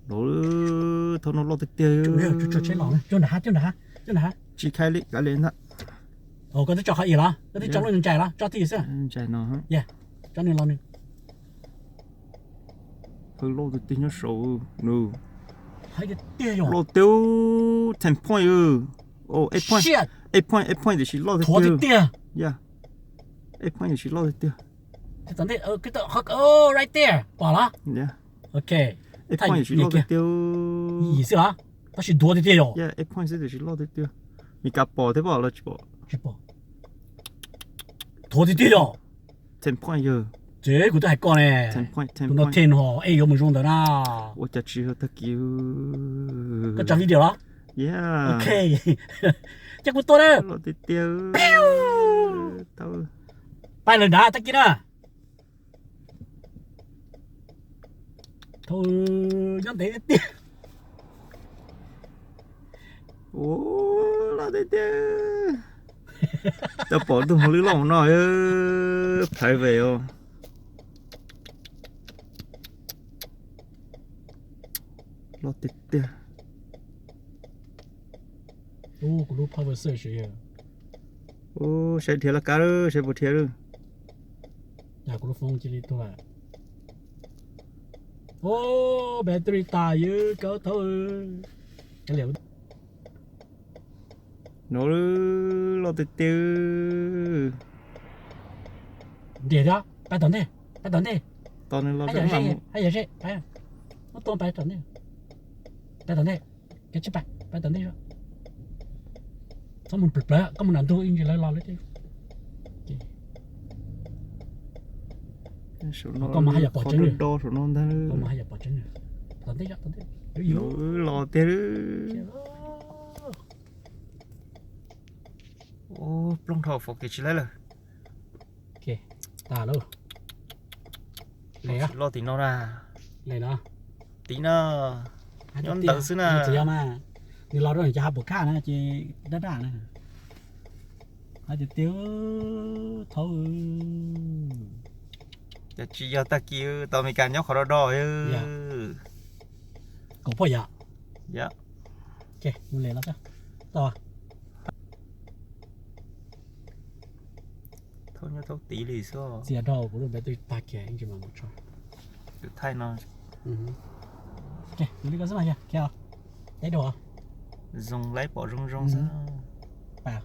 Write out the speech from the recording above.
Los, thaum no loj tiag tiag. Tsis khai li, kav li ntag. Koj twb tso qhov ib los? Koj twb tso lub ntsais los? Tso tib xwb. Tso nws los nws. Loj tiag tiag nyob saud nws. Loj tiag, ten point. Eight point, eight point tiam sis loj tiag tiag. Eight point tiam sis loj tiag tiag. Right there, pom los? Eight point tiam sis loj tiag tiag. Yim xwb los? Tab sis nthuav tiag tiag yom. Eight point xwb tiam sis loj tiag tiag. Mis kas pom thiab pom los tsis pom? Tsis pom. Nthuav tiag tiag yom. Ten point yog. Ces kuv twb hais koj ne. Tus no ten ho, es yuav mus zoo ntawd na. Ua cas tsis yog tag kis. Koj tso video los? Ces kuv tua na. Loj tiag tiag. Pais lawm nrad tag kis na. Thaum nyob ntev tiag tiag. Ua, loj tiag tiag. Tau pom tus hmoob lwj loj mus no, private os. Loj tiag tiag. Kuv lub power xwb. Saib dhia laj kab lawm, saib puas dhia lawm. Kuv lub foob cia li tuag. Ub, battery tas yog koj thaub. No loj tiag tiag. Ntiag thiab, pais tom ntej, pais tom ntej. Tos nws los, haj yam seb, muab tua pais tom ntej. Pais tom ntej, kav tsij pais, pais tom ntej. Txhob mus plawv plawv, koj mus nram ntug ib ntsis lawv los lawm. Koj mas haj yam pom tseeb, koj mas haj yam pom tseeb. Tom ntej, tom ntej. Los tiag. Plooj dhau fov kev tsis laib lawm. Tas lawm. Loj tim no na. Tim no. Nyob ntawd xwb na. Nws los rau cov hav pum khaj na ces daj daj na. Hais tias tiag thaub. Cas tsis yog tag kis, tau Meskas nyob qhov do do. Kaum poj yam. Thaub nyob thaub tid li xwb. Txias dhau kuv lub npe twb tag kiag ib ntsis mas mus tso. Tus thaij no. Li ko xwb mas yog khiav. Teb dua. Zoo laib pom zoo zoo xwb. Pais.